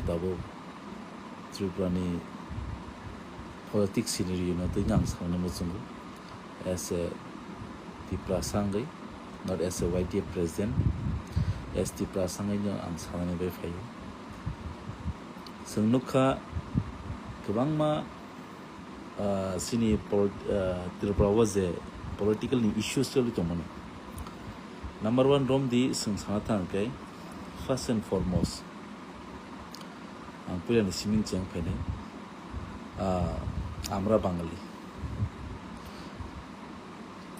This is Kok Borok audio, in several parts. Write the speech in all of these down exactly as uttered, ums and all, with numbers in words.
Tabuk Tripura ni politics scenario no twi ang sanani muchungo as a Tiprasa wngwi, not as a Y T F president, as Tiprasa wngwi no ang sanani bai phaio. Chwng nukha kwbangma ah, chini pol-, ah, Tripura o je political ni issues choli tongmani. Number one romdi chwng sana thang khe first and foremost ang puila ni siming cheng phainai, ah, Amra Bangali.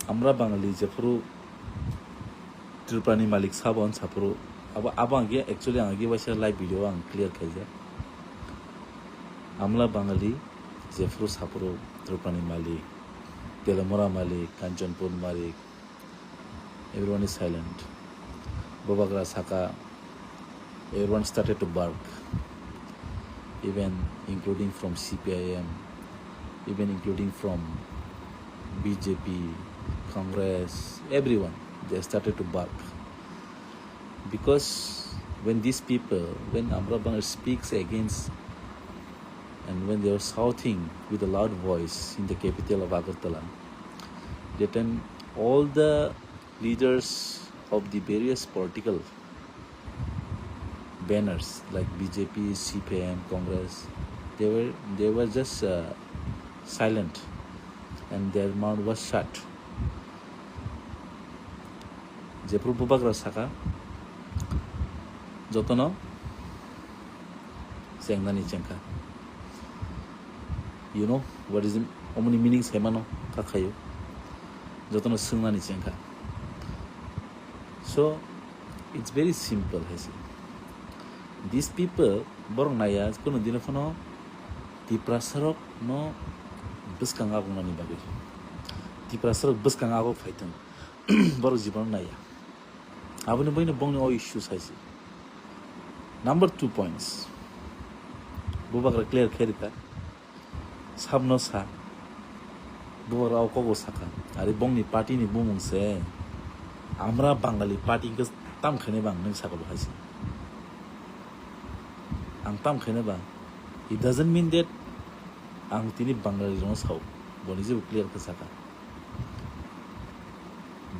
Amra Bangali jephuru Tripura ni malik sabo ang saphuru abo, abo ang actually ang agi waisa live video ang clear khaijak. Amra Bangali jephuru saphuru Tripura ni malik, Telamura malik, Kanchanpur malik, everyone is silent. Bubagra saka, everyone started to bark, even including from C P I M, even including from B J P, Congress, everyone, they started to bark. Because when these people, when Amra Bangali speaks against and when they were shouting with a loud voice in the capital of Agartala, that time all the leaders of the various political banners like B J P, C P I M, Congress, they were, they were just uh, silent and their mouth was shut. Jephuru Bubagra saka, jotono chengnani chengkha. You know what is the, omoni meaning saimano kakhayo. Jotono swngnani chengkha. So it's very simple hai se. These people borok naiya kuno dino phano Tiprasarok no bwskang agongnani bagwi. Tiprasarok bwskang agok phaithwng. Borok jibono naiya. Aboni bagwino bongni o issue saisi. Number two points. Bubagra clear khe rikha. Sabno sa. Bubagra o kogo saka. Ari bongni party ni bumung se. Amra Bangali party hwnkhe tam khainai bang nung saka bo haisi. Ang tam khainai bang. It doesn't mean that ang tini Bangali rokno sao. Boni jebo clear khe saka.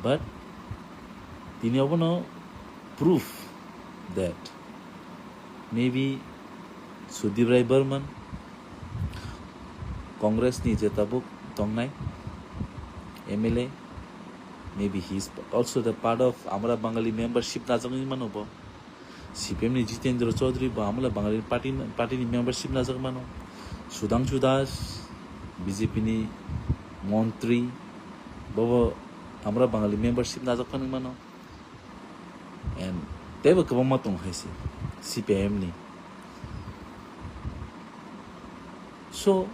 But tini obono proof that maybe Sudip Rai Barman, Congress ni je tabuk tongnai M L A, maybe he is also the part of Amra Bangali membership najagwi mano bo. C P M ni Jitendra Chaudhary bo Amla Bangali party, party ni membership najak mano. Sudhangshu Das, B J P ni montri, bobo Amra Bangali membership najak phano mano. And teibo kwbangma tong hai se C P I M ni. So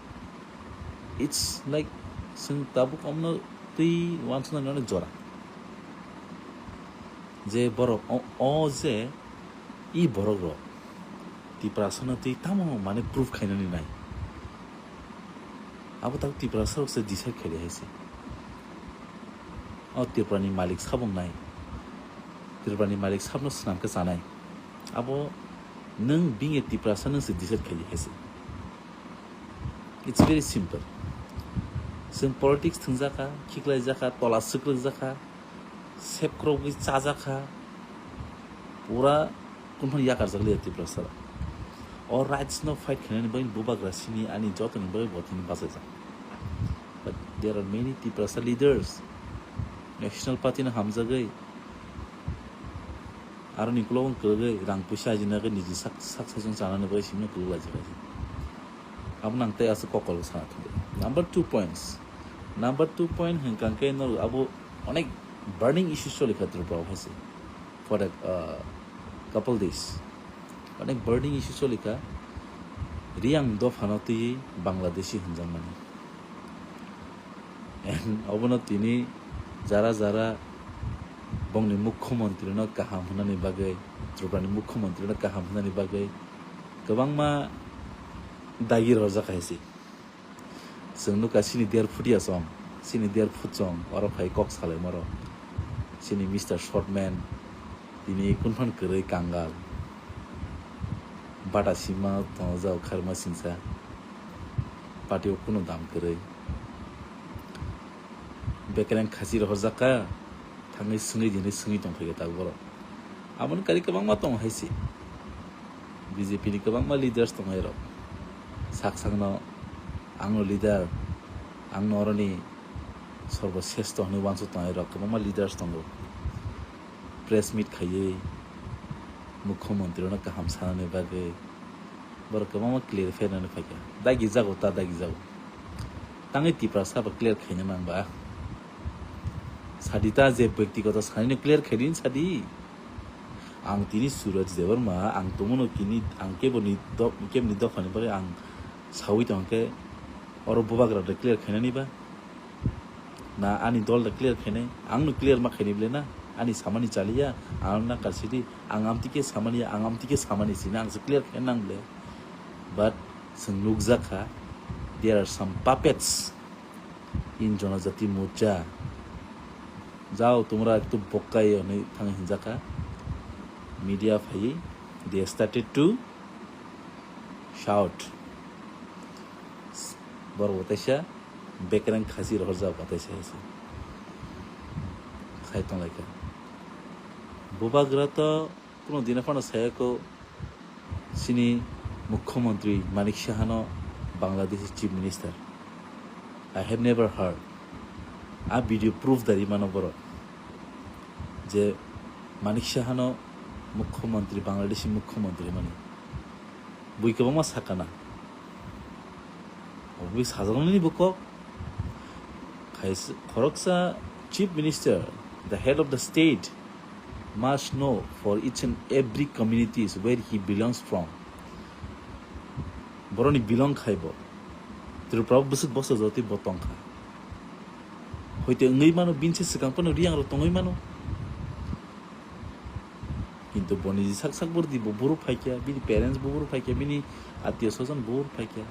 it's like, chwng tabuk omno twi uansuknani jora. Je borok o, o je i borok rok Tiprasano twi tamo mane proof khainani nai. Abo tak Tiprasa rok se decide khaidi hai se. O Tripura ni malik sabong nai. Tripura ni malik sabno swnam khe chanai. Abo nwng being a Tiprasa nwng se decide khaidi hai se. It's very simple. Chwng politics thwngjakha, khiklaijakha, tola swkrwkjakha, sepkrokgwi chajakha, pura kunphano yakarjak liya Tiprasa. O rights no fight khainani bagwi bubagra sini ani jotoni bagwi bo tini bachajak. But there are many Tiprasa leaders, National Party no hamjagwi, aroni ukulok wng kwrwgwi rang puisa ajinagwi niji sak, sak saichung chanani bagwi simino kwrwk laijak. Abo nang tei aswk kokol sana thangwi. Number two points. Number two point hwnkha khe norok abo onek burning issue choli kha Tripura o hai se. For a, uh, couple days. Onek burning issue choli kha. Riyang dophano twiwi Bangladeshi hwnjakmani. And obono tini jara jara bongni mukhyamantri no kaham hwnani bagwi, Tripura ni mukhyamantri no kaham hwnani bagwi kwbangma dagi rojak hai se. Chwng nukha chini der phut ya chong, chini der phut chong, oro phai kok salaimaro. Chini Mister Shortman, tini kunphan kwrwi kangal. Pata sima tongjak kharma singsa. Pati o kuno dam kwrwi. Bekereng khasi rohorjak kha, thangwi swngwi dinwi swngwi tongphai kha tabuk borok. Aboni kari kwbangma tongo hai se. B J P ni kwbangma leaders tongo hai rok. Sak sakno, "Angno leader, angno oroni sorbo sresto," hwnwi uansuk tongo hai rok. Kwbangma leaders tongo. Press meet khaiwi mukhyamantri no kaham sanani bagwi borok kwbangma clarify rwnani phaikha. Dagi jago ta dagi jago. Tangwi Tiprasa bo clear khaina nang ba. Sadi ta je byaktigoto sanino clear khaidi sadi. Ang tini Suraj Debbarma, ang tongmano kini, ang keboni do-, keboni dophani bagwi ang sawi tongkhe oro bubagra de clear khainani ba. Na ani dol da clear khainai, ang no clear ma khainai ble na, ani samani chaliya, ang na karsidi, ang amtike samani, ang amtike samani sina, ang se clear khainai nang ble. But, chwng nukjak kha, there are some puppets in Janajati Morcha. Jao, tumra ektu bokkai hwnwi thang hinjak kha. Media phaiwi, they started to shout. Borok bo teisa bekereng khasi rohorjak bo teisa hai se sai tonglaikha. Bubagra to kuno dina phano sayako chini Mukhyamantri Manik Sahano Bangladeshi Chief Minister. I have never heard. A video proof dari mano borok je Manik Sahano Mukhyamantri, Bangladeshi Mukhyamantri mani. Bui kwbangma sakana. Obwi sajaknani bo kok. Khaisa khoroksa Chief Minister, the head of the state, must know for each and every communities where he belongs from. Boroni belong khai bo. Tripura bwswk bosor jotwi bo tongkha. Hoite wngwi mano, bini se swkang phano Riang rok tongwi mano. Kintu boni sak sak bordi bo buru phaikya, bini parents bo buru phaikya, bini atiyo sojon bo buru phaikya.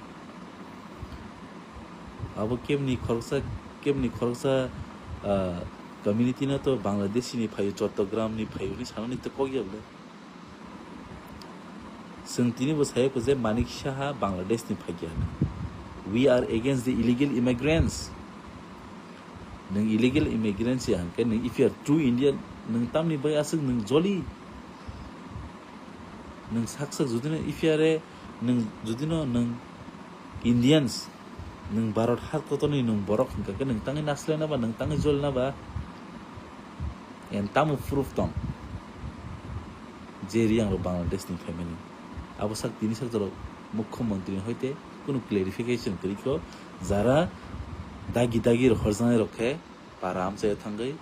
Abo kemni khoroksa, kemni khoroksa, ah, community no to Bangladesh ni phaio, Chottogram ni phaio ni sanani to kok ya bole. Chwng tini bo sayoko je Manik Saha Bangladesh ni phaikya hwnwi. We are against the illegal immigrants. Nwng illegal immigrants ya hwnkhe nwng if you are true Indian, nwng tamni bai aswk nwng joli. Nwng sak sak judino if you are a, nwng judino nwng Indians, nwng Bharat ha kotorni nwng borok hwnkha khe nwng tangwi naslai na ba, nwng tangwi joli na ba? En tamo proof tong je Riang rok Bangladesh ni phaimani? Abo sak tini sak jorok Mukhyamantri ni hoite kunu clarification kwrwi kho, jara dagi dagi rok horjaknai rok khe para amchaio thangwi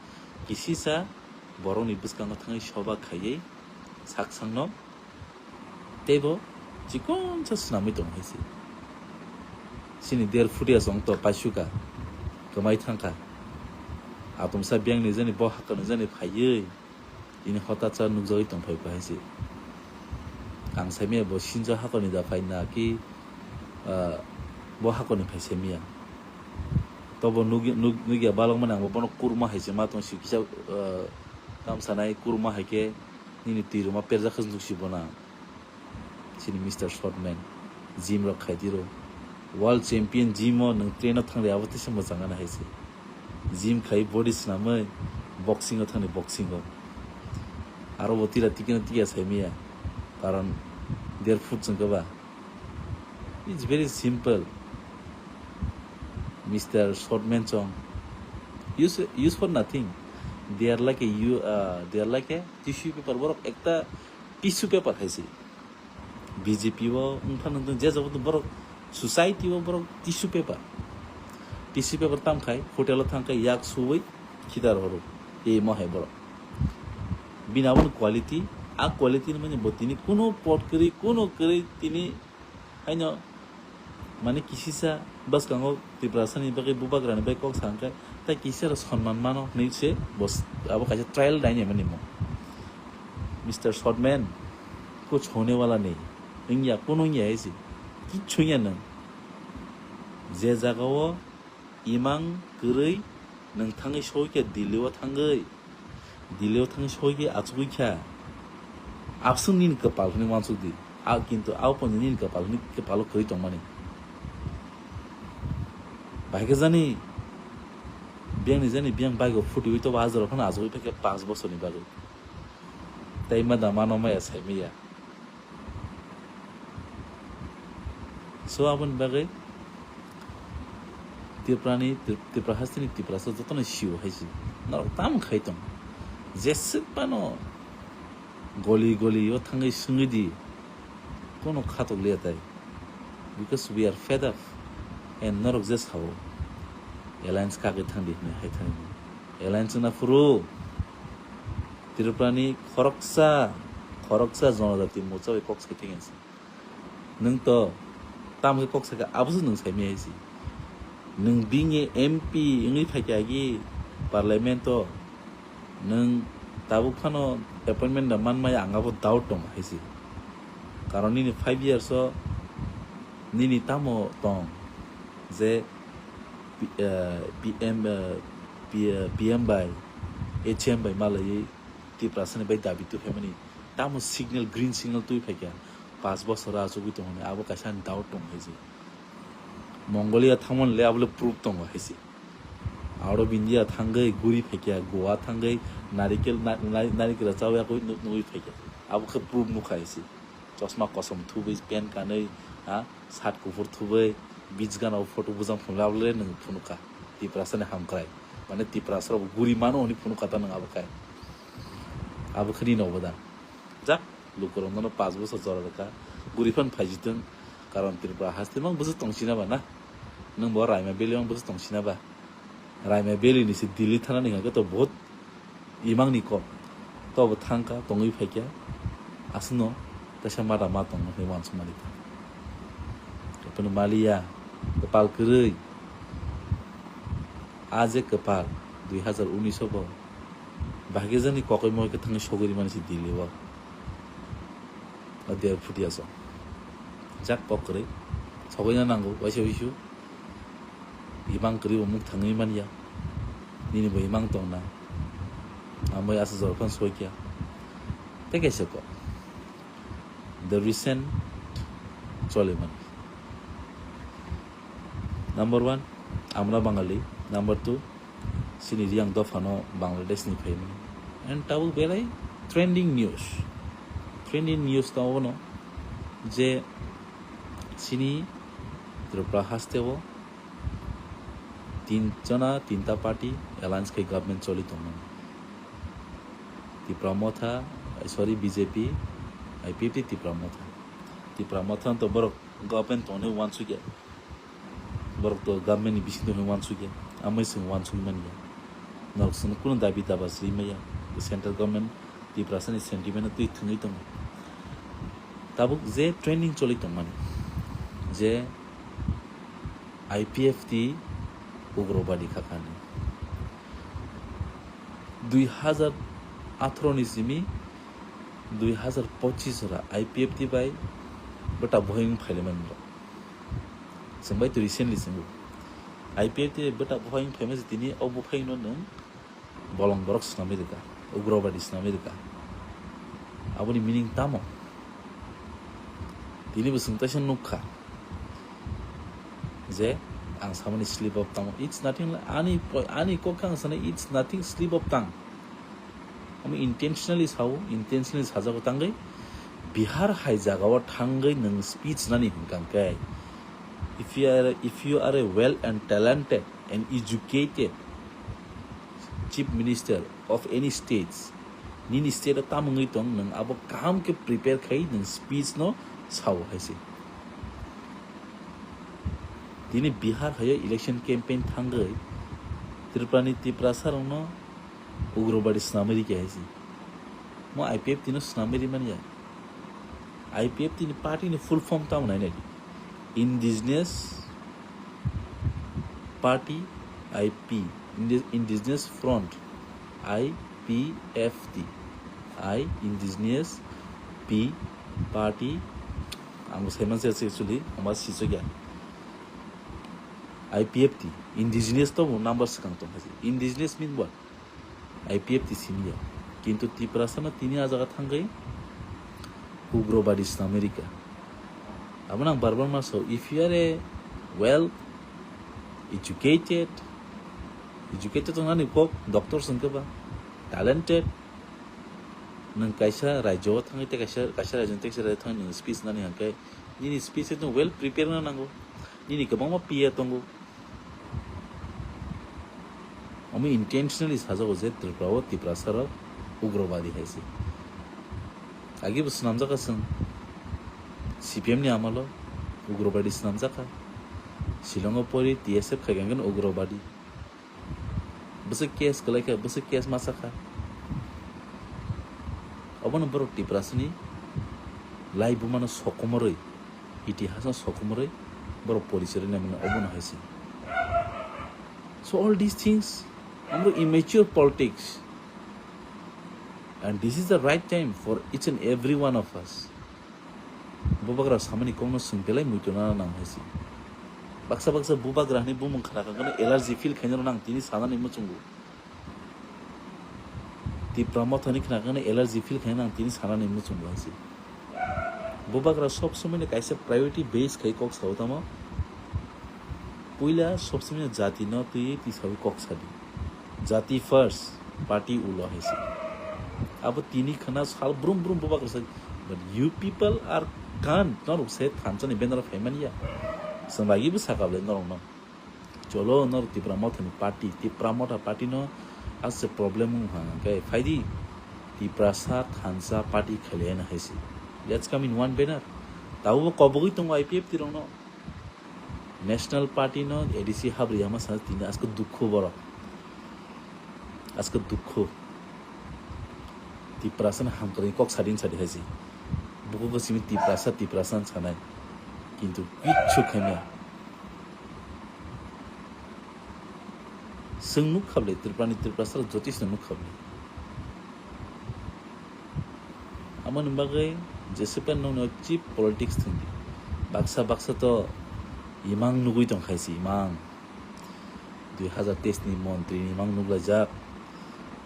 kisisa borokni bwskango thangwi soba khaiwi sak sakno teibo chikonsa swnamwi tongo hai se. Chini der phutia chwng to paisuka kwmai thangkha. Atomsa biyangni jani bo hakano jani phaiwi tini hotatsa nukjagwi tongphai kha hai se. Ang saimaya bo sinjo hakoni da phai na ki, ah, bo hakoni phai saimaya. Tobo nukya, nuk-, nukya balokmani ang bo bono kurma hai se ma tong si kisa, ah, tam sanai kurma hai khe nini twi rwma perjak khe nuk si bona. Chini Mister Shortman, gym rok khai di rw. World champion gym o nwng train o thang di, abo teisa mwchang gana hai se. Gym khai body swnamwi boxing o thang di, boxing o. Aro bo tira tikino tiya sai maya. Karon der foot chwng khe ba. It's very simple. Mister Shortman chong. Use, use for nothing. They are like a, you, uh, they are like a tissue paper. Borok ekta tissue paper hai se. B J P o wngkha nang je jabo borok society o borok tissue paper. Tissue paper tam khai hotel o thang khai yak suwi khidar horo. Emo hai borok. Bini aboni quality, a quality ni mani bo tini kuno pot kwrwi, kuno kwrwi tini haino mani kisisa bwskango Tiprasani bagwi bubagrani bai kok sa hwnkhe tai kisa rok sonman mano hinwi se bo s-, abo kaisa trial daini mani mo. Mister Shortman, kuch hone wala nahi. Wngya, kuno wngya hai se. Kichu wngya nwng. Je jaga o imang kwrwi nwng thangwi soi khe Delhi o thangwi. Delhi o thangwi soi khe achugwi kha. Abswng nini kwpal hwnwi uansuk di. A kintu a uponi nini kapal, nini kapalo kwrwi tongmani. Bahai khe jani biyang ni jani biyang bike o phuti ui tobo a jora phano achugwi phaikha panch bosorni bagwi. Tei ma da mano maya sai maya. So aboni bagwi Tripurani, Trip-, Tripura hasteni Tiprasa jotono sio hai se. Norok tamo khai tong. Jeswk phano goli goli o thangwi swngwi di. Kono khatok liya tai. Because we are fed up. And norok je sao. Alliance kagwi thangdi hwnwi hai thangwi. Alliance wngna phuru. Tripurani khoroksa, khoroksa jonojati mocha bai kok sai thangya se. Nwng to tamo khe kok sakha, abo se nwng sai maya hai se. Nwng bini M P wngwi phaikha agi parliament o, nwng tabuk phano appointment da man maya, ang abo doubt tongo hai se. Karon nini five years o nini tamo tong je P-, eh, P M, eh, P-, eh, P M bai, H M bai malaiwi Tiprasani bai dabi tubuphaimani. Tamo signal, green signal tubui phaikha, panch bosor achugwi tongmani, abo kaisa ani doubt tong hai se. Mongolia thangmani le abo le proof tongo hai se. Out of India thangwi guri phaikha, Goa thangwi narikel, na-, na-, narikel chawi yakwi nu-, nugwi phaikha. Abo khe proof nukha hai se. Chosma kosom thubui, pen kanwi, ha, shirt kuphur thubui, beach gana o photo bujang phunukle abo le nwng phunukha. Tiprasani hamkrai. Mane Tiprasa rok guri mano hwnwi phunukha ta nwng abo khai. Abo khe nini obodan. Jak, lukurok nono panch bosor jora rwkha. Guri phan phaijitwng. Karon Tripura haste mang bwswk tongchina ba na? Nwng bo Raima Valley mang bwswk tongchina ba? Raima Valley ni se Delhi thana ni hwnkhe to bahut imang ni kok. To bo thangkha, tongwi phaikha. Aswkno kaisa mada ma tongo hwnwi uansukmani kha. Tei phano maliya, kwpal kwrwi. A je kwpal, dui hazar unis o bo. Bahai khe jani kokoi moi khe thangwi sogwi rimani se Delhi o. O der phuti aso. Jak kok kwrwi. Sogwina nango, waisa wisu. Imang kwrwi bo muk thangwi manya. Nini bo imang tongna. Amoi asa jora phano soi kya. Tei kaisa kok. The recent cholimani. Number one, amra Bangali. Number two, chini Riyang dophano Bangladesh ni phaimani. And tabuk belai trending news. Trending news tamo bono je chini Tripura haste o tin jona, tinta party alliance khai government choli tongmani. Tipra Motha, eh, sorry, B J P, I P F T, Tipra Motha. Tipra Motha to borok government tongni uansukya. Borok to government ni bising tongni uansukya. Amai chwng uansuk manya. Norok chwng kunu dabi daba sri maya. Central government Tiprasa ni sentiment no twi thwngwi tongo. Tabuk je trending choli tongmani, je I P F T ugrobadi kha kani. Dui hazar atharo ni simi dui hazar pochis ra I P F T bai bwta bohai wng phailaimani rok. Chwng bai to recently chwngo. I P F T bai bwta bohai wng phaima se tini o buphai no nwng bolong borok swnamwi rwkha, ugrobadi swnamwi rwkha. Aboni meaning tamo? Tini bo chwng teisa nukha je ang samani slip of tongue. It's nothing like ani po-, ani kok khe ang sanai, it's nothing slip of tongue. Omo intentionally sao, intentionally sajago tangwi Bihar hai jagao thangwi nwng speech nani hwnkha khe, if you are, if you are a well and talented and educated chief minister of any states, nini state o tamo wngwi tong, nwng abo kaham khe prepare khai nwng speech no sao hai se. Tini Bihar hai o election campaign thangwi Tripura ni Tiprasa rokno ugrobadi swnamwi rikha hai se. Mo I P F T no swnamwi rimani ya. I P F T ni party ni full form tamo nai nai di. Indigenous Party, I P, Indi-, Indigenous Front, I P F T, I, Indigenous, P, Party, ang bo saiman se actually, ang ba sisok ya. I P F T, Indigenous to bo number swkang tong hai se. Indigenous mean what? I P F T simi ya. Kintu Tiprasa no tini a jaga thangwi Ugrobadi swnam rika. Abono ang bar bar ma sao, if you are a well educated, educated wngnani kok doctor se wngkha ba, talented, nwng kaisa rajyo o thangwi tei kaisa, kaisa rajyo ni tei kaisa rajyo thangwi nwng speech nani hwnkhe, nini speech no well prepare wngna nango, nini kwbangma P A tongo. Omo intentionally sajago je Tripura o Tiprasa rok ugrobadi hai se. Agi bo swnamjakha chwng C P M ni amalo ugrobadi swnamjakha. Shillong o pori T S F khai kangkhe ugrobadi. Bwswk case kwlaikha, bwswk case masakha. Obono borok Tiprasani lai bumano sokomorwi, itihasno sokomorwi borok porichai rwna mano, obono hai se. So all these things, amro immature politics. And this is the right time for each and every one of us. Bubagra samani kokno chwng belai muitu nana nang hai se. Baksa baksa bubagra hwnwi bumung khna kha kheno allergy feel khaina nang tini sanani muchungo. Tipra mothani khna kheno allergy feel khaina nang tini sanani muchungo hai se. Bubagra sob somoi no kaisa priority base khai kok sao tamo. Puila sob somoi no jati no twi twi sawi kok sadi. Jati first, party ulo hai se. Abo tini khna sal brum brum bubagra sa. But you people are can't, norok se thansa ni banner o phaimani ya. Chwng lagi bo sakable norok no. Cholo norok Tipra Motha ni party, Tipra Motha party no as a problem wng ha khe phaidi Tiprasa thansa party khailai na hai se. Let's come in one banner. Tabo bo kobogwi tongo I P F T rok no. National Party no A D C habri yama sana tini asko dukho borok. Asko dukho. Tiprasa no hamkrai kok sadin sadi hai se. Bukugo simi Tiprasa, Tiprasa no sanai. Kintu kichu khaimya. Chwng nuk kha bwle, Tripura ni Tiprasa rok jotisno nuk kha bwle. Amoni bagwi Jesse Pan nokno cheap politics thwngdi. Baksa baksa to imang nugwi tong khai se, imang. Dui hazar teis ni montri ni imang nuglaijak.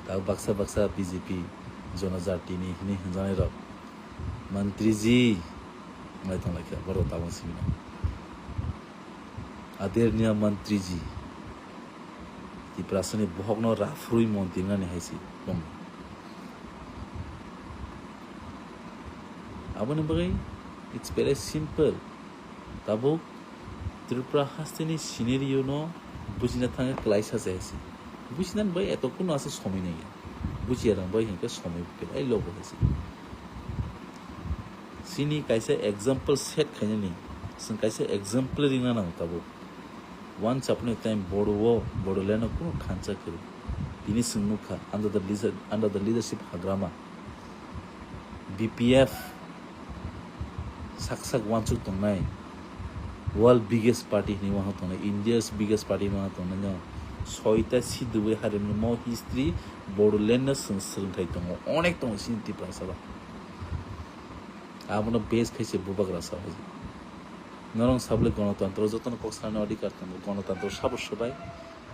Tabuk baksa baksa B J P jonojati ni hinwi hwnjanai rok. Mantriji wng lai tong lai kha, borok tabang simi no. Aderniya Mantriji, Tiprasani bohokno raphurwi montri wngnani hai se bongni. Aboni bagwi it's very simple. Tabuk Tripura hasteni scenario no bujina thangkhe klaisa se hai se. Bujinani bai eto kuno ase somoi nangya. Bujiya rang bai hinkhe somoi belai lobo hai se. Chini kaisa example set khainani, chwng kaisa example ringna nango tabuk. Once upon a time Bodo o, Bodoland o kuno thansa kwrwi. Tini chwng nukha under the leader-, under the leadership Hagrama. B P F sak sak uansuk tongnai, world biggest party hinwi uansuk tongnai, India's biggest party hinwi uansuk tongnai no soita sidubui harimno history Bodoland no chwng swrwngthai tongo, onek tongo chini Tiprasa o. Abono base khaise bubagra sa hai. Norok sabole gonotantro jotono kok sanani adhikar tongo, gonotantro sabo swbai,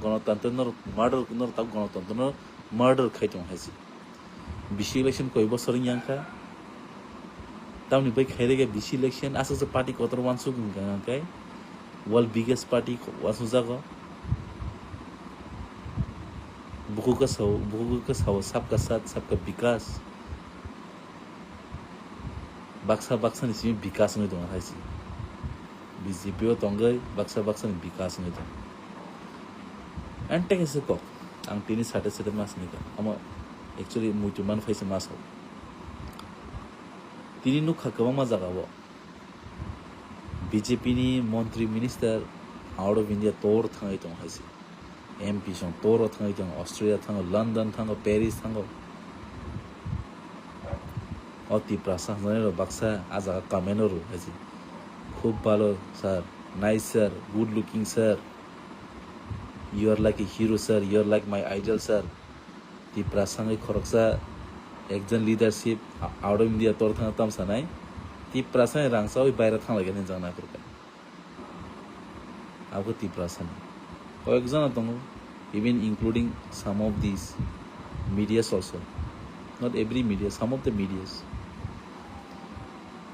gonotantro norok murder, norok tabuk gonotantro no murder khai tongo hai se. Bisi election koi bosor wng yang kha. Tamoni bai khairege bisi election aswk se party kotor uansuk wng kha hwnkhe world biggest party uansuk jago. Bukugo sao, bukugo sao sabka sath, sabka bikas. Baksa baksa ni simi bikas wngwi tongo hai se. B J P o tongwi baksa baksa ni bikas wngwi tongo. Ang tei kaisa kok, ang tini sade sade mas ni kha. Amo actually muitu man phaisa mas o. Tini nukha kwbangma jaga o. B J P ni montri minister out of India tor thangwi tongo hai se. M P song toro thangwi tongo, Australia thango, London thango, Paris thango. O Tiprasa hwnjani rok baksa a jaga comment o rw hai se. Khub bhalo sir, nice sir, good looking sir. You are like a hero sir, you are like my idol sir. Tiprasa wngwi khoroksa ekjon leadership out of India tor thangna tam sanai. Tiprasa ni rangchawi baira thanglaikha hinwi jang naphurkha. Abo Tiprasani koyekjona tongo, even including some of these medias also, not every media, some of the medias.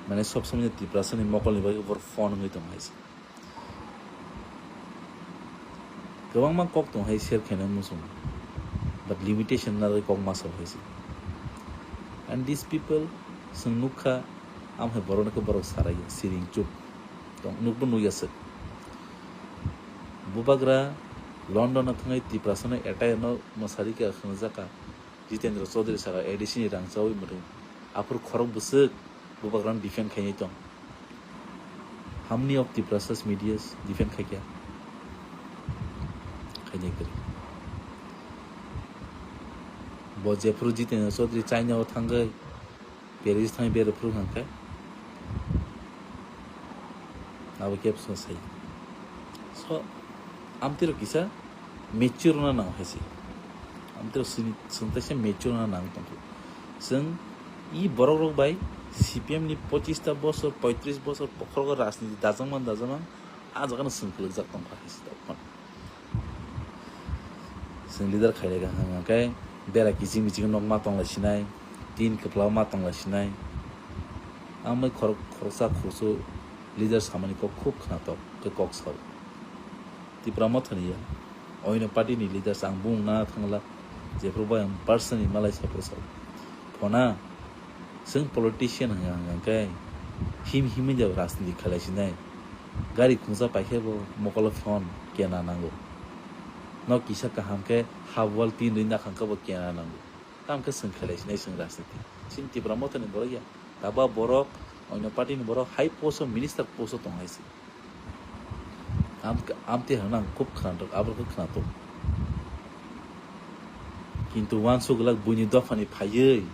Mane sob somoi Tiprasani mokolni bagwi bor phone wngwi tong hai se. Kwbangma kok tong hai share khaina muchung, but limitation narwi kok masa hai se. And these people, chwng nukha, am hai borok nokhe borok sarai siring chup tong, nukbo nukya se. Bubagra London no thangwi Tiprasano attire no mwsarika khwnajaka. Jitendra Chaudhary saka A D C ni rang chawi mwthwi aphuru khorok bwswk bubagrano defend khainai tong. How many of Tiprasas medias defend khaikha? Khainai kwrwi. Bo jephuru Jitendra Chaudhary China o thangwi Paris thangwi bere phuru hwnkhe abo kebsa sai. So, amtwiro kisa mature wngna nang hai se. Amtwiro sini, chwng teisa mature wngna nang tongkha. Chwng i borok rok bai C P M ni pochista bosor, poitris bosor bokhorogo rajniti dajakman dajakman, a jagano chwng kwlwkjak tongkha hai se tongkha. Chwng leader khailai kha hwnkhe bera kiching biching nok ma tonglai sinai, tin kwpla ma tonglai sinai. Amai khorok-, khoroksa khoroksa leader samani kok khub khwnatok khe kok sao. Tipra Mothani ya, oino party ni leaders ang bung na thangla, jephru bai ang personally malai saphru sao. Phona, chwng politician hwnka hwnkhe him himwi jabo rajniti khailai sinai. Gari khungsa paikhe bo mokolo phone kena nango. Nok kisa kaham khe half wall tin rwi nakhang khe bo kena nango. Tamo khe chwng khailai sinai chwng rajniti. Chini Tipra Mothani borok ya. Taba borok, oino party ni borok high post o minister post o tong hai se. Am-, amtwi hwnna ang khub khwnatok, abo khe khwnatok. Kintu uansuk glak buini dophani phaiwi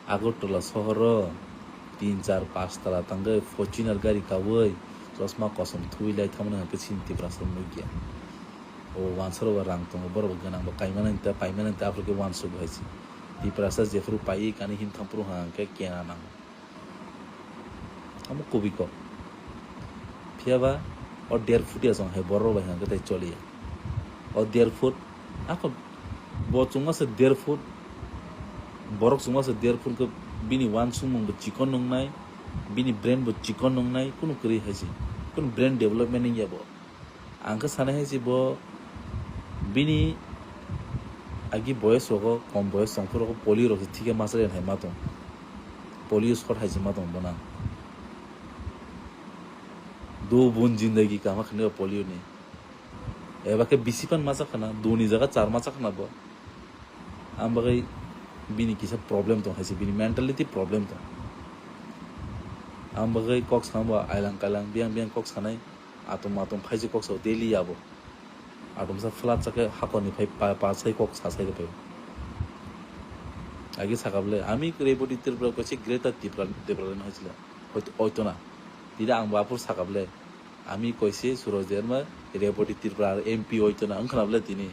Agartala sohoro tin, char, panch tala tangwi Fortuner gari kawi chosma kosom thuwi lai thangmani hwnkhe chini Tiprasa nukya. O uansaro bo rang tongo, borok bo gwnang bo kaimani ta, paimani ta, aphuru khe uansuk hai se. Tiprasa jephuru paiwi kani himthang phuru hwnkhe kena nango. Amo kubui kok. Phiya ba o der foot ya chwng hai borok bai hwnkhe tai choliya. O der foot, ako bo chwngma se der foot, borok chwngma se der foot khe bini uansukmung bo chikon nwngnai, bini brain bo chikon nwngnai, kunu kwrwi hai se, kunu brain development wngya bo. Ang khe sanai hai se bo bini agi boyes rogo, kom boyes tongphuru rogo polio rok se thike masa hai ma tong. Polio shot hai se ma tong bono. Do bun jindagi kama khani polio ni. Eba khe bisi pan masa khana, duni jaga char masa khana bo. Ang bagwi bini kisa problem tong hai se, bini mentality problem tong. Ang bagwi kok sanai bo ailang kailang, biyang biyang kok sanai. Atom atom phaijak kok sao daily abo. Atom sa flat sa khe hakorni phai pa, pa sai kok sa sai khe phai. Agi saka bole, ami Reboti Tripura kaise Greater Tripura, Tripura no haisila. Hoito, hoito na. Tida ang bo aphuru saka bole, ami kaise Suraj Debbarma Reboti Tripura M P hoito na wngkhana bole tini.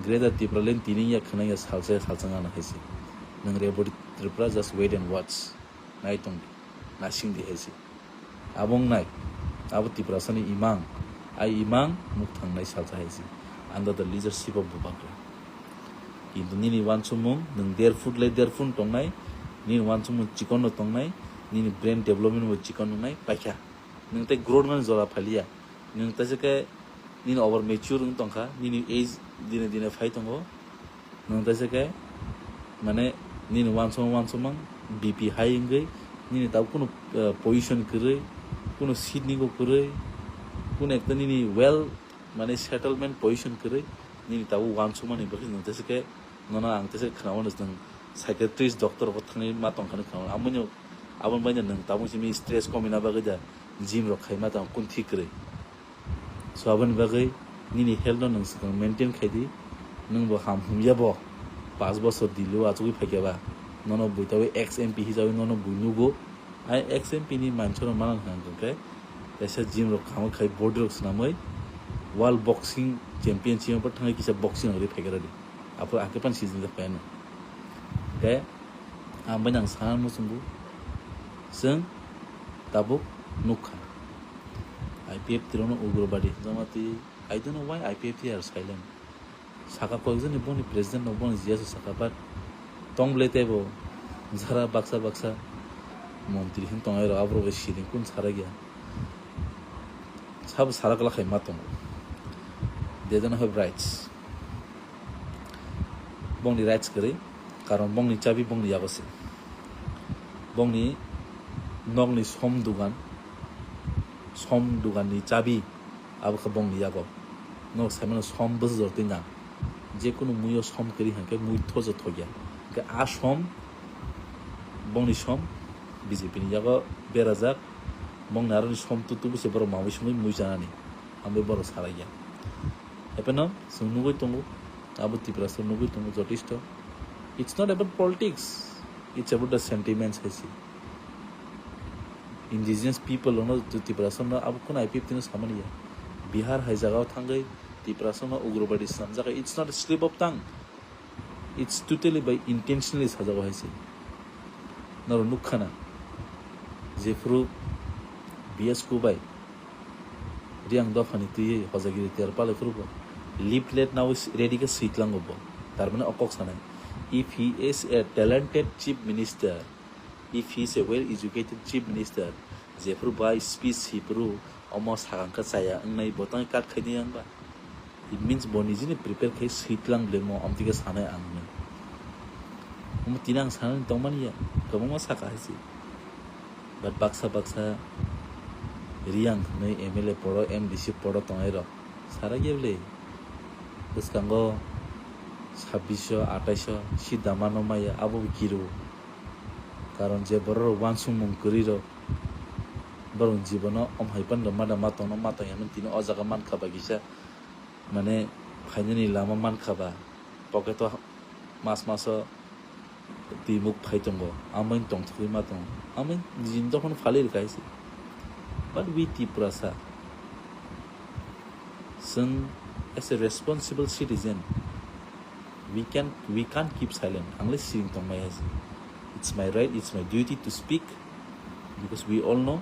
Greater Tripura le tini ya khwnang ya salsa ya salsa ngana haise. Nang Reboti Tripura just wait and watch. Nai tong di, nasing di hai se. Abo wngnai, abo Tiprasani imang, ai imang mukthang nai salsa hai se, under the leadership of Bubagra. Kintu nini uansukmung, nwng der foot lai der foot tongnai, nini uansukmung chikon no tongnai, nini brain development bo chikon wngnai, paikha. Nwng tei growth mani jora phaliya, nwng taisa khe nini over mature wng tongkha, nini age dine dine phai tongo. Nwng taisa khe, mane, nini uansukmung uansukmung B P high wngwi, nini tabuk kunu, eh, position kwrwi, kunu seat ni bo kwrwi, kunu ekta nini well, mane, settlement position kwrwi, nini tabuk uansukmani bagwi nwng taisa khe, nono ang taisa khe khwnamano, nwng psychiatrist doctor rok thangwi ma tongkha hinwi khwnamano. Aboni, aboni bagwi nwng tabuk simi stress komina bagwi da gym rok khaima tong kunu thik kwrwi. So aboni bagwi nini health no nwng swkang maintain khai di, nwng bo ham humya bo, paanch bosor Delhi o achugwi phaikha ba, nono bui tabwi ex M P hisabai nono bui nugo. Ai ex M P ni mansa rok mana hwnkha hwnkhe, kaisa gym rok kamo khai body rok swnamwi world boxing championship o thangwi kisa boxing rok phaikha di, aphuru akhe pan season jak phai ano. Khe ang bai nang sana muchungo, chwng tabuk nukha. I P F T rokno ugrobadi, Jamatia, I don't know why I P F T are silent. Saka koyekjonni boni president no boni G S o saka, but tong bwle teibo jara baksa baksa Montri hin tongnai rok, aborok bai siring kun sarakya. Sabo sarak la khai ma tongo. They don't have rights. Bongni rights kwrwi, karon bongni chabi bongni yago se. Bongni nokni som dugan, som duganni chabi abo khe bongni yago. Nok saimano som bwsajor twi nang. Je kunu muio som kwrwi hwnkhe mui thojo thokya. Hwnkhe a som, bongni som, B J P ni yago berajak. Bongni aroni som tu tubu se borok mamui sumui mui chanani. Hambai borok salai ya. Hapheno chwng nugui tongo, abo Tiprasa nugui tongo jotesto. It's not about politics, it's about the sentiments hai se. Indigenous people ono Tiprasa no abo kono I P F T no samani ya. Bihar hai jagao thangwi Tiprasa no ugrobadi swnamjak, it's not a slip of tongue. It's totally by intentionally sajago hai se. Norok nukha na, jephuru B S Kubai Riang dophani twiwi hojagiri tiyar palai phuru bo leaflet nawi ready khe switlango bo. Tar mane o kok sanai, if he is a talented chief minister, if he is a well educated chief minister, jephuru bai speech hiphuru omo sakang khe chaya wngnai bo tang cut khainai yang ba. It means bo nijini prepare khai switlang blemo, amtwi khe sanai ang hwnwi. Omo tini ang sanani tongmani ya, kwbangma saka hai se. But baksa baksa Riang hwnwi M L A poro, M D C poro tongnai rok sarak ya bwle. Bwskango sabbish sho, atais sho si dama no maya, abo bo kiru. Karon je borok rok uansukmung kwrwi rok, borok jibono om hai phano ma da ma tongno ma tong ya, tini o jaga mankha ba kisa. Mane phainani lama mankha ba, pocket o mas maso twi muk phai tongo, amoni tongthokgwi ma tongo, amoni nijini dophano phalwi rwkha hai se. But we Tiprasa, chwng as a responsible citizen, we can, we can't keep silent. Ang le siring tongmai hai se. It's my right, it's my duty to speak. Because we all know,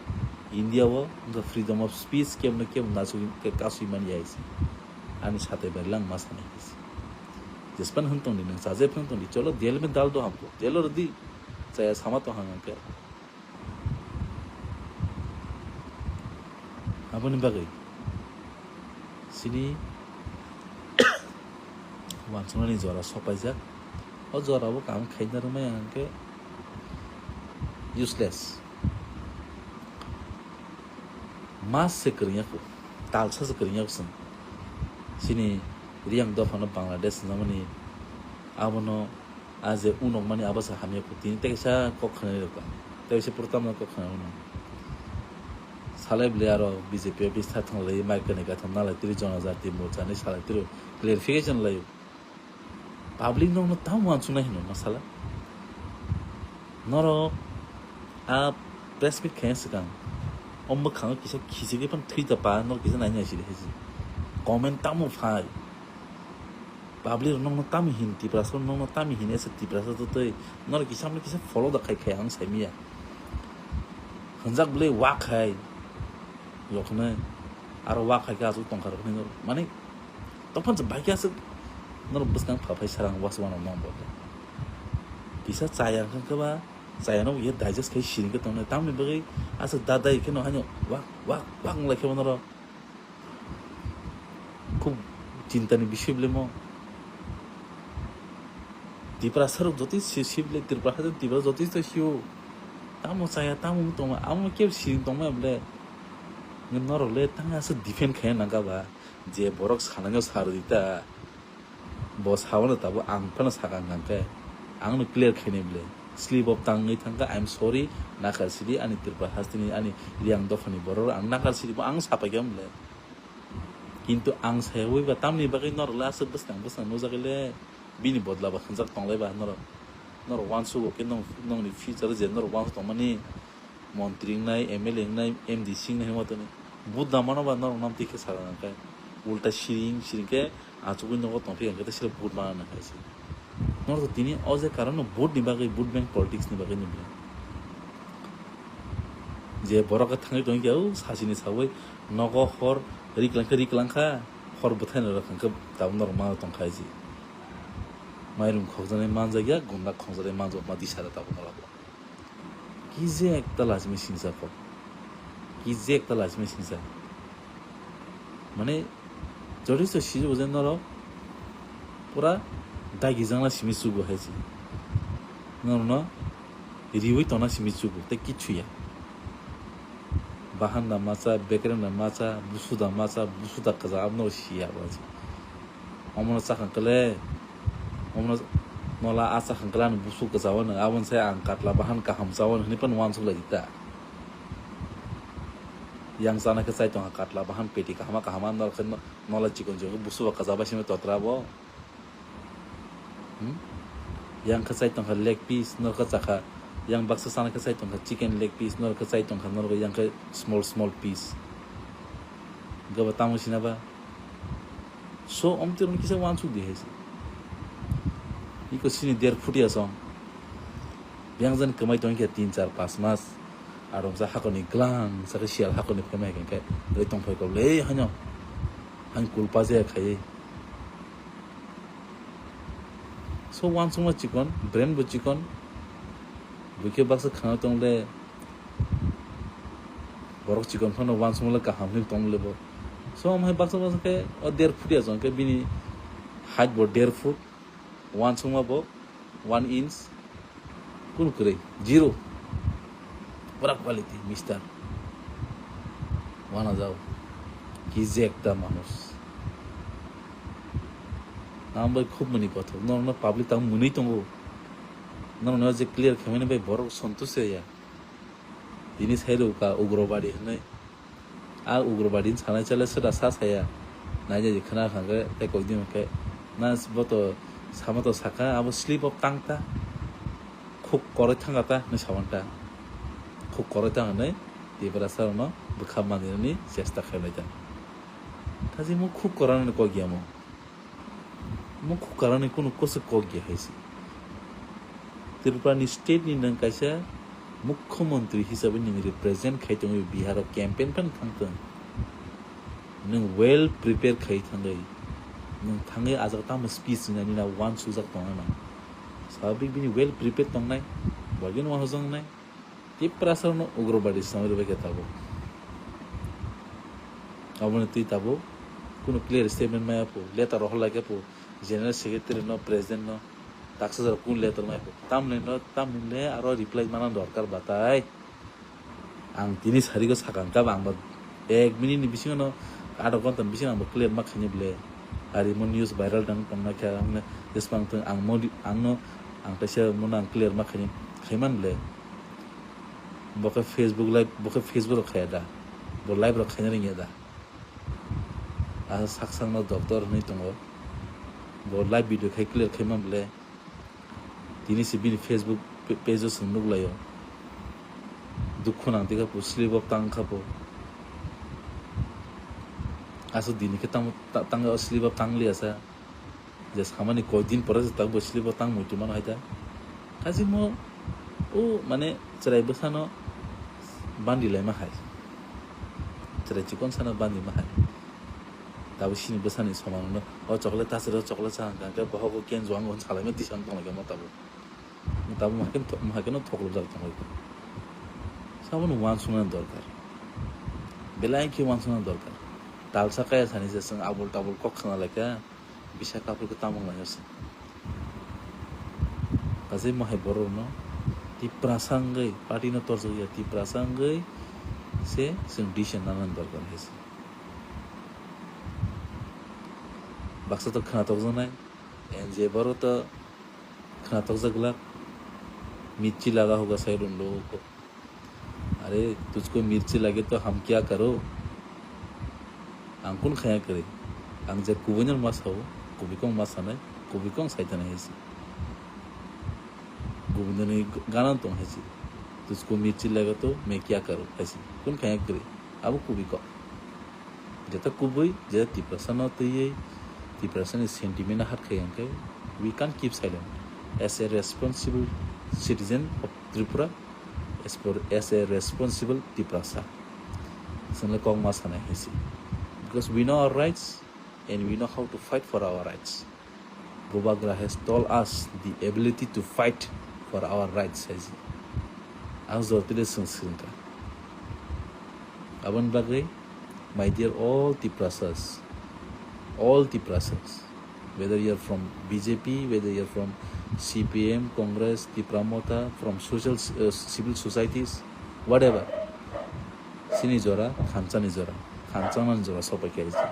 India o wngkha freedom of speech, kebo no kebo nasugwi khe kasui man ya hai se. Ani satai bai lang ma sanai hai se. Jespan hwn tong di, nang chaje phang tong di, cholo jail mein dal do hamko, jail o rw di, chaya sama tong hang hang khe. Aboni bagwi chini uansuknani jora sopaijak. O jora o kaam khaina rwmai ang khe useless. Mas se kwrwngya kho, talsa se kwrwngya kho chwng. Chini Riang dophano Bangladesh hwnjamani abono a je unokmani abo se hamya kho, tini tei kaisa kok khwnai rwkha, tei kaisa pura tamno kok khwnai mano. Salai bwlai aro B J P office tha thang lai, mic kwrwini gatham nalai tiri, Jonojati Morcha ni salai tiri, clarification lai. Public nokno tamo uansuknai hino masala. Norok a press meet khaina swkang o mwkhango kisa khichigwi phano thwi ta pa, norok kisa naina sidi hai se. Comment tamo phai. Public rok nokno tamo hin, Tiprasa rok nokno tamo hin, ese Tiprasa to tei norok kisa mano kisa follow da khai khai ang saimanya. Hwnjak bwlai wak khai. Yoknai aro wak khai khe aswk tongkha rok hinwi norok. Mani tongphang se bai khe aswk norok bwskang pha phai sarang was wanok nong bo. Kisa chaya wngkha khe ba chaya no ye digest khai siring khe tongnai. Tamni bagwi aswk da dai khe no haino wak wak wak wng lai khe bo norok. Khub chinta ni bisoi bwlai mo. Tiprasa rok jotoi si, si bwlai Tiprasa, Tiprasa jotoi to sio. Tamo chaya, tamo wng tongma, amo kebo siring tongma bwlai. Norok le tang aswk defend khaina nangkha ba, je borok sanai no sa rwdi ta. Bo sabono tabuk ang phano sakang kang khe, ang no clear khainai bwlai. Slip of tongue wngwi thangkha, I am sorry, nakar sidi ani Tripura hasteni ani Riang dophani borok rok ang nakar sidi bo ang sapai khe bwlai. Kintu ang sayawi ba tamni bagwi norok le aswk bwskang bwskang nukjagwi le bini bodla ba hwnjak tonglai ba norok. Norok uansugo khe nong, nongni future je norok uansuk tongmani montri wngnai, M L A wngnai, M D C wngnai hwnma tongni. Vote da mano ba norok nam twi khe sara nang khe. Ulta siring siring khe achugwi nogo tongphi khe tei sira vote mana nang khe se. Norok to tini o je karon no vote ni bagwi, vote bank politics ni bagwi ni bwlai. Je borok khe thangwi tongwi khe o sasini sawi nogo hor riklang khe riklang kha, hor bwthai no rwkha khe tabuk norok ma tong kha se. Mairum khokjaknai manjak ya, gunda khokjaknai manjak ma tisa da tabuk norok. Kije ekta lachimwi singsa kok. Kije ekta lachimwi singsa. Mane, jotosto sijugo je norok pura dagi jangla simi chugo hai se. Norokno riwi tongna simi chugo, tei kichu ya. Bahan da macha, bekereng da macha, busu da macha, busu da kaja, abono siya bo hai se. Omono chakha kle, omono nola a chakha kle ani busu kaja wano, aboni sai ang katla bahan kaham cha wano hinwi phano uansuk lai di ta. Yang chana khe chai tongkha katla bahan peti kahama kahama, nor khe no-, nola chikon chikon khe busu bo kaja bai simi totra bo. Hmm? Yang khe chai tongkha leg piece, nor khe chakha, yang baksa chana khe chai tongkha chicken leg piece, nor khe chai tongkha, nor khe yang khe small small piece. Gabo tamo sina ba? So, omtwi rokno kisa uansuk di hai se. Iko sini der phutia song. Yang jan kwmai tongkha tin char pas mas. Aromsa hakoni glang, sakhe sial hakoni phaima hai khe, oi tongphai kok le, haino. Hain kulpa jaya khai. So, uansukma chikon, brain bo chikon. Buikhe baksa khana tong le, borok chikon phano uansukma le kaham hinwi tong le bo. So, omo hai baksa baksa khe, o der phutia jong khe bini height bo der foot, uansukma bo one inch, kunu kwrwi, zero. Pura quality, mister. Wana jao. Ki je ekta manush. Ang bai khub mani kothok. Norokno public tamo mwnwi tongo. Norokno je clear khaimani bai borok santush ya. Tini sai rwkha Ugrobadi hwnwi. A Ugrobadi sanai chale sida sa saya. Naijak khna kha khe tei koi din khe. Na bo to sama to saka abo slip of tongue ta. Khuk koroi thanga ta hwnwi sawan ta. Khuk koroi ta hwnwi Tiprasa rokno bwkha manjani chesta khailai ta. Kaji mo khuk korana ni kok ya mo. Mo khuk karani kunu kwswk kok ya hai se. Tripura ni state ni nwng kaisa mukhyamantri hisabe nwng represent khai tongwi Bihar o campaign phan thang tong. Nwng well prepare khai thangwi. Nwng thangwi ajak tamo speech wngnani na uansukjak tongna nang. Swabik bini well prepared tongnai, bagwino wansukjaknai. Tiprasa no Ugrobadi swnamwi rwbaikha tabuk. Aboni twi tabuk kunu clear statement maya pho, letter rohor laikha pho, General Secretary no, President no, taksajak kunu letter maya pho. Tamni no, tamni le aro reply mana dorkar batai. Ang tini sarigo sakang kha, ang ba ek minute ni bisingo no, adha ghonta ni bisingo ang bo clear ma khaini ble. Ari mo news viral dang tong na kha, ang ne jespang thung ang mo di-, ang no, ang kaisa mo no ang clear ma khaini, khaiman ble. Bo khe Facebook live, bo khe Facebook rok khaya da, bo live rok khaina ringya da. A sak sak no doctor hwnwi tongo, bo live video khai clear khaiman ble. Tini se bini Facebook pa-, page o chwng nuklaio. Dukhu nang tikha pho, sleeve o tang kha pho. Aswk dini khe tamo ta-, tang o sleeve o tang liya sa. Je samani koi din pore se tabuk bo sleeve o tang muitu mano hai ta. Kaisa mo o mane chwrai bwsano bandi laima hai. Chwrai chikon sano bandi ma hai. Tabuk sini bwsani somano no, o chocolate ta chwrai o chocolate sa hwnkha hwnkhe bohogo kenjo ang hwn salaima tisang tonglaikha mo tabuk. Tabuk ma khe, ma khe no thoklopjak tonglaikha. Saboni uansuknani dorkar. Belai khe uansuknani dorkar. Talsa kaya sani se chwng abul tabul kok khna laikha. Bisa kaphur khe tamo wnglainw se. Kaisa mohai borok no Tiprasa wngwi party no torjak ya, Tiprasa wngwi se chwng decision nanani dorkar hai se. Baksa to khna tokjaknai, N J borok to khna tokjak glak, mirchi laga hoga sai rwng rw ko. अरे, तुझको मिर्ची लगे तो हम क्या करो? Ang kun khaya kwrwi. Ang je kubui no ma sao, kubui kong ma sanai, kubui kong sai tanai hai se. Kubui no ni gana tong hai se. तुझको मिर्ची लगे तो मैं क्या करूँ hai se. Kun khaya kwrwi. Abo kubui kong. Jeta kubui, jeta Tiprasa no twiwi, Tiprasa ni sentiment no hat khai hwnkhe, we can't keep silent. As a responsible citizen of Tripura, as, for, as a responsible Tiprasa, chwngno kok ma sanai hai se. Because we know our rights and we know how to fight for our rights. Bubagra has told us the ability to fight for our rights, hai se. Ang jor pide swng swngkha. Aboni bagwi, my dear all Tiprasas, all Tiprasas, whether you are from B J P, whether you are from C P M, Congress, Tipra Motha, from social, uh, civil societies, whatever, chini jora, thanchani jora, thanchangmani jora sopai kha.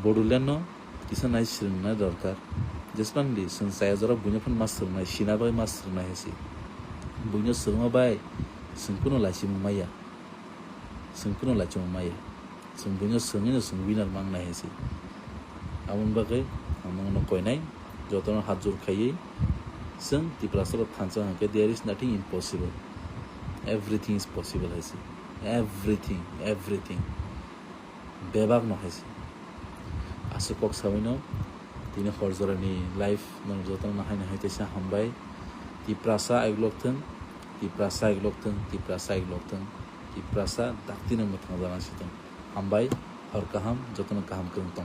Bodoland no kisa nai swrwngna dorkar. Jesmandi chwng chaya jora buino phano ma swrwngnai, sina bai ma swrwngnai hai se. Buino swrwngma bai chwng kuno lachimung maya. Chwng kuno lachimung maya. Chwng buino swrwngwi no chwng winner mangnai hai se. Aboni bagwi ang nokno koinai, jotono hat jor khaiwi chwng Tiprasa rok thansa hwnkhe there is nothing impossible. Everything is possible hai se. Everything, everything. Bebak no hai se. Aswk kok sawi no tini hor jorani live no jotono nahai nahai teisa hambai. Tiprasa aiglok thung, Tiprasa aiglok thung, Tiprasa aiglok thung, Tiprasa dakti no mwthang jana si thung. Hambai, hor kaham, jotono kaham kwrwng tong.